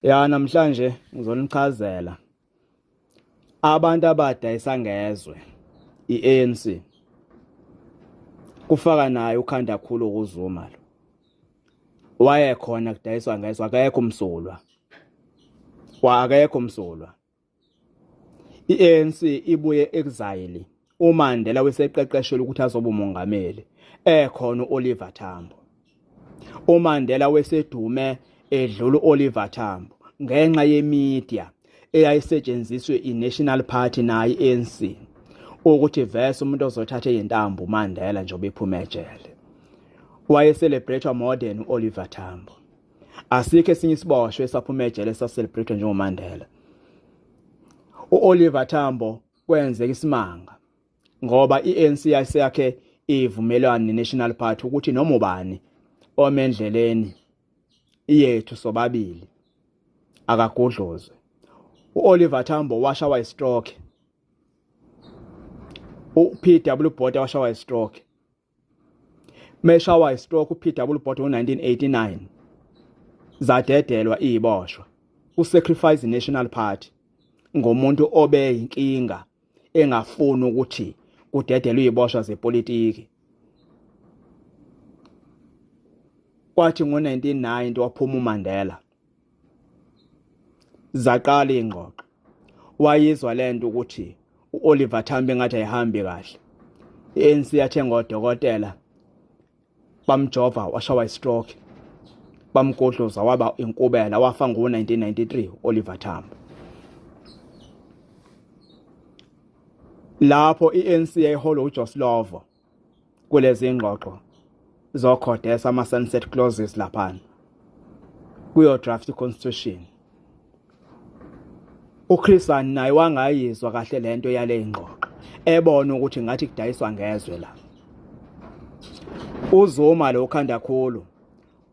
Ya namhlanje ngizonichazela abantu abadayisa ngezwe iANC kufaka naye ukhanda khulu kuZuma lo wayekhona kudayiswa ngezwe akekho umsulwa wa akekho umsulwa iANC ibuye exile uMandela weseqeqeshelwe ukuthi azoba umongameli ekhona uOliver Tambo uMandela wesedume edlula uOliver Tambo ngenxa yemedia eyayisetshenziswe iNational Party nayo iANC ukuthi vese umuntu ozothatha izintambo uMandela njengoba ephuma ejele wayecelebrate more than uOliver Tambo. Asikho esinye isiboshwe esaphuma ejele esacelebrate njengoMandela. UOliver Tambo kwenzeka isimanga ngoba iANC yayiseyakhe ivumelwano neNational Party ukuthi noma ubani ome endleleni yethu sobabili akagudluzwe. UOliver Tambo washawa istroke, uPW Botha washawa istroke, meshawa istroke uPW Botha ngo-1989 zadedelwa iziboshwa usacrifice National Party ngomuntu obeyinkinga engafuni ukuthi kudedelwe iziboshwa zepolitiki. Kwathi ngo-1990 waphuma uMandela, zaqala ingxoxo, wayizwa lento ukuthi uOliver Tambo engathi ayihambi kahle. I-ANC yathenga odokotela bamjova washawa istroke bamgodloza waba inkubela wafa ngo-1993 Oliver Tambo. Lapho i-ANC yayiholwa uJoe Slovo kulezi ngxoxo zokhodesa ama-sunset clauses laphana kuyo-draft i-constitution. UChris Hani naye wangayizwa kahle lento yale ngxoxo, ebona ukuthi ngathi kudayiswa ngezwe la. UZuma lo khanda khulu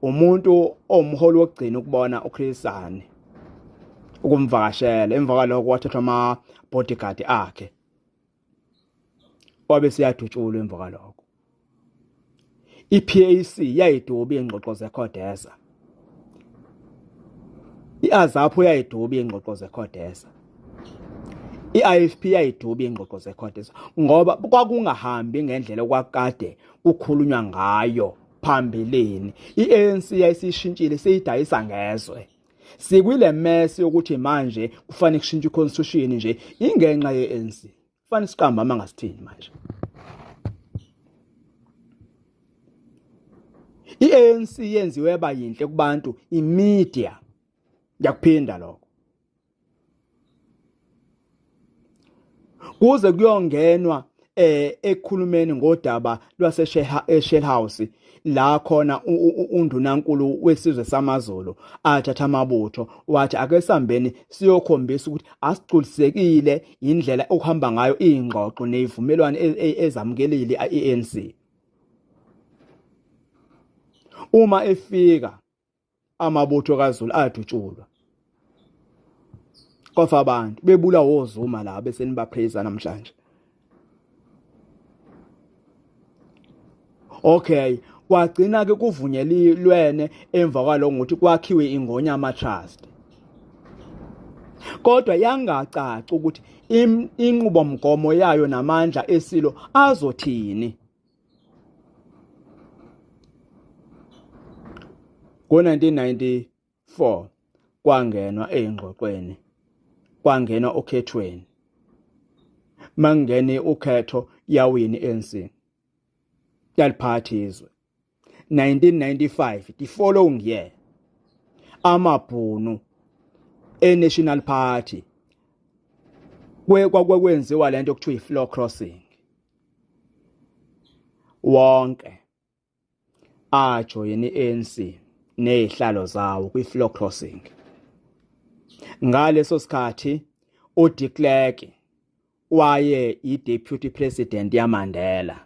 umuntu owumholi wokugcina ukubona uChris Hani ukumvakashela, emva kwalokho wathathwa ama bodyguard akhe wabe seyadutshulwa emva kwalokho. I-PAC yayiduba ingxoxo zeCodesa, i-AZAPO yayiduba ingxoxo zeCodesa, i-IFP yayiduba ingxoxo zeCodesa ngoba kwakungahambi ngendlela okwakade kukhulunywa ngayo phambilini. I-ANC yayisishintshile seyidayisa ngezwe. Sikwile mess yokuthi manje kufanele kushintshe iconstitution nje ingenxa ye-ANC. Kufanele siqambe amanga sithini manje? I-ANC yenziwe ba yinhle kubantu imedia. Ngiyakuphinda lokho. Kuze kuyongenwa ekukhulumeni ngodaba lwase Shell House la khona undunankulu wesizwe samaZulu athatha amabutho wathi ake sambeni siyokhombisa ukuthi asigculisekile indlela okuhamba ngayo ingxoxo nezivumelwano ezamukelile iANC. Uma efika amabutho kaZulu adutshulwa kwafa abantu bebula woZuma la bese nibapraise namhlanje. Okay, kwagcina ke kuvunyelwene emva kwaloko ngokuthi kwakhiwe iNgonyama Trust, kodwa yangacaci ukuthi inqubomgomo yayo namandla esilo azothini. Ngo-1994 kwangenwa ey'ngxoxweni, kwangenwa okhethweni. Makungene ukhetho yawina i-ANC, yaliphatha izwe. 1995 the following year amabhunu e-National Party kwakwenziwa lento okuthiwa i-floor crossing, wonke ajoyina i-ANC nezihlalo zawo kwi-floor crossing. Ngaleso sikhathi uDe Klerk waye i-deputy president yaMandela.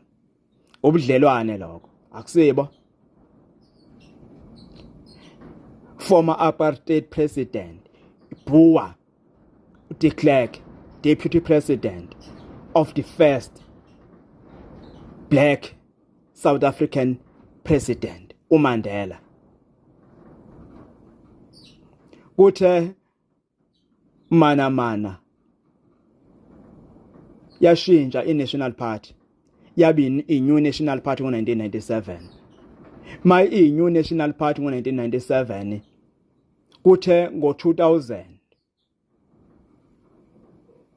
Ubudlelwane lokho akusibo? Former apartheid president Boer de Klerk, deputy president of the first black South African president uMandela. Kuthe mana mana yashintsha i-National Party, yabe i-New National Party ngo-1997. Ma i-New National Party ngo-1997, kuthe ngo-2000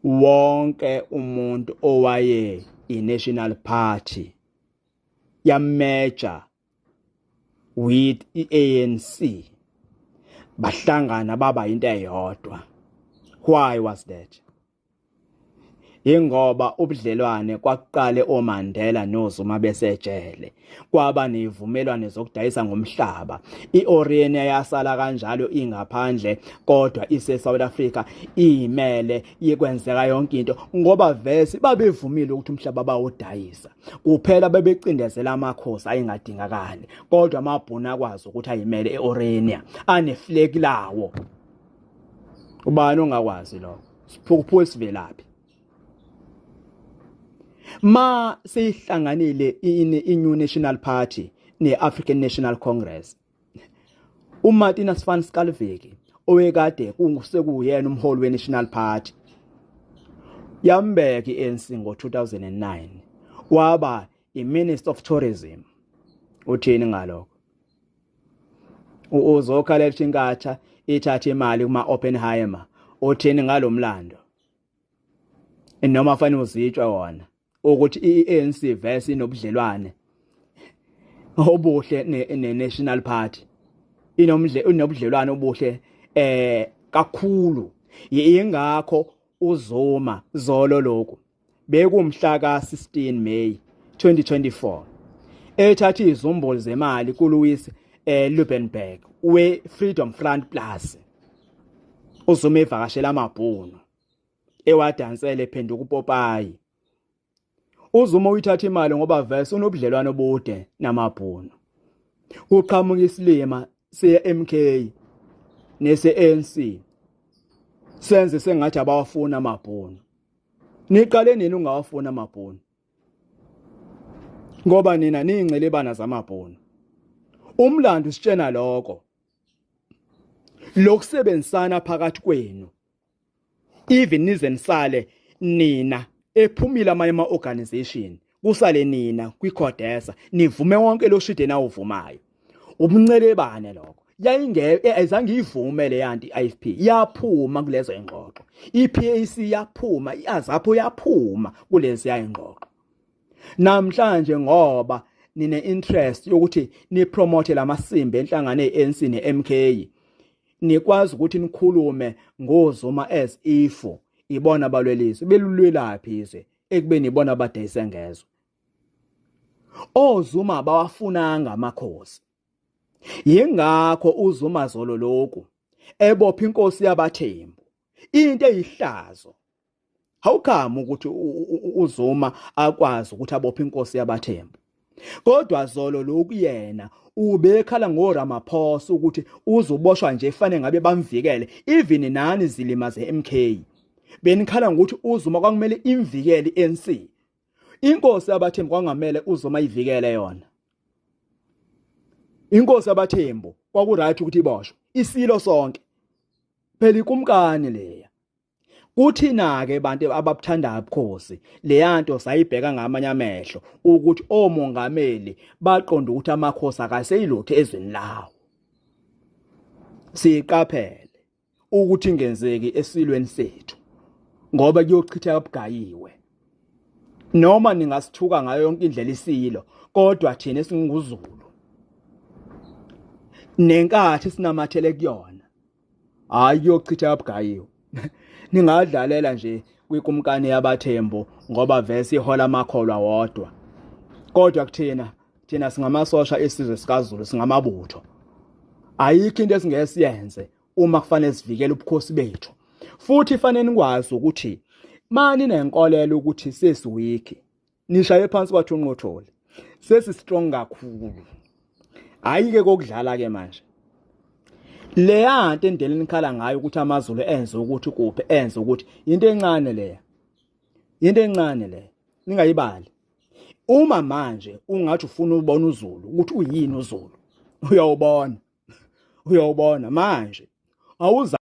wonke umuntu owaye i-National Party yameja with i-ANC, bahlangana baba into eyodwa. Why was that? Ingoba ubudlelwane kwakuqale oMandela noZuma besejele, kwaba nezivumelwano zokudayisa ngomhlaba. IOrania yasala kanjalo ingaphandle, kodwa ise South Africa imele yikwenzeka yonke into, ngoba vese babevumile ukuthi umhlaba bawudayisa. Kuphela bebecindezela amakhosi ayingadingakali, kodwa amabhunu akwazi ukuthi ayimele eOrania, aneflag lawo. Ubani ongakwazi lokho? Siphukuphuku sivelaphi? Ma seyihlanganile i-New National Party ne-African National Congress, uMartinus van Schalkwyk owekade kungusekuyena umholi we-National Party yambeka i-ANC ngo-2009 waba i-Minister of Tourism. Uthini ngalokho? Uzokhalela inkatha ithatha imali kuma Oppenheimer. Uthini ngalomlando? Noma fanele uzitshwe wona ukuthi i-ANC vese inobudlelwane obuhle ne-National Party, inobudlelwane obuhle kakhulu. Ingakho uZuma zolo lokhu bekumhla ka-16 May 2024 ethatha izimboli zemali kuLouis Liebenberg we Freedom Front Plus. uZuma evakashela amabhunu ewadansele phenduka uPopayi. uZuma uyithatha imali ngoba vese unobudlelwano obude namabhunu. Kuqhamuka isilima se-MK nese-ANC senze sengathi abawafuna amabhunu. Niqale nini ungawafuna amabhunu? Ngoba nina niyingcelebana zamabhunu. Umlando usitshena lokho. Lokusebenzisana phakathi kwenu, even nize nisale nina ephumile amanye ama-organization, kusale nina kwiCODESA, nivume wonke lo shide nawuvumayo, ubuncelebane lokho. Yayinge azange ivume le yanto. I-IFP yaphuma kulezo ingxoxo, iPAC yaphuma, iAZAPO yaphuma kulezi ingxoxo. Namhlanje ngoba nine interest yokuthi ni promote lamasimba enhlangano eANC neMK, nikwazi ukuthi nikhulume ngoZuma as if ibona balwelizwe. Belulwelaphi izwe ekubeni ibona abadayise ngezwe? OZuma abawafunanga amakhosi. Yingakho uZuma zolo lokhu ebopha inkosi yabaThembu, into eyihlazo. Hawukhama ukuthi uZuma akwazi ukuthi abophe inkosi yabaThembu, kodwa zolo lokhu yena ubekhala ngoRamaphosa ukuthi uzoboshwa nje, fanele ngabe bamvikele. Even nani zilima ze-MK benikhala ngokuthi uZuma kwakumele imvikele i-ANC. Inkosi yabaThembu kwangamele uZuma ivikele yona? Inkosi yabaThembu kwaku-right ukuthi iboshwe? Isilo sonke phela, ikumkani leya. Kuthina ke bantu ababuthandayo ubukhosi, leyanto sayibheka ngamanye amehlo ukuthi omongameli baqonda ukuthi amakhosi akaseyilutho ezweni lawo. Siqaphele ukuthi ingenzeki esilweni sethu, ngoba kuyochitheka bugayiwe. Noma ningasithuka ngayo yonke indlela isilo, kodwa thina esinguZulu nenkathi sinamathele kuyona, hayi, kuyochitheka bugayiwe. Ningadlalela nje kwikumkani yabaThembu ngoba vese ihola amakholwa wodwa, kodwa kuthina, thina singamasosha esizwe sikaZulu, singamabutho. Ayikho into esingeke siyenze uma kufanele sivikele ubukhosi bethu. Futhi fanele nikwazi ukuthi mani nenkolelo ukuthi sesiweak, nishaye phansi kwathi unqothole. Sesi strong kakhulu, hayi ke kokudlala ke manje. Leya nto endele nikhala ngayo ukuthi amaZulu enze ukuthi kuphi, enze ukuthi, into encane leya, into encane leya, ningayibali. Uma manje ungathi ufuna ubona uZulu ukuthi uyini uZulu, uyawubona, uyawubona manje. Awuza.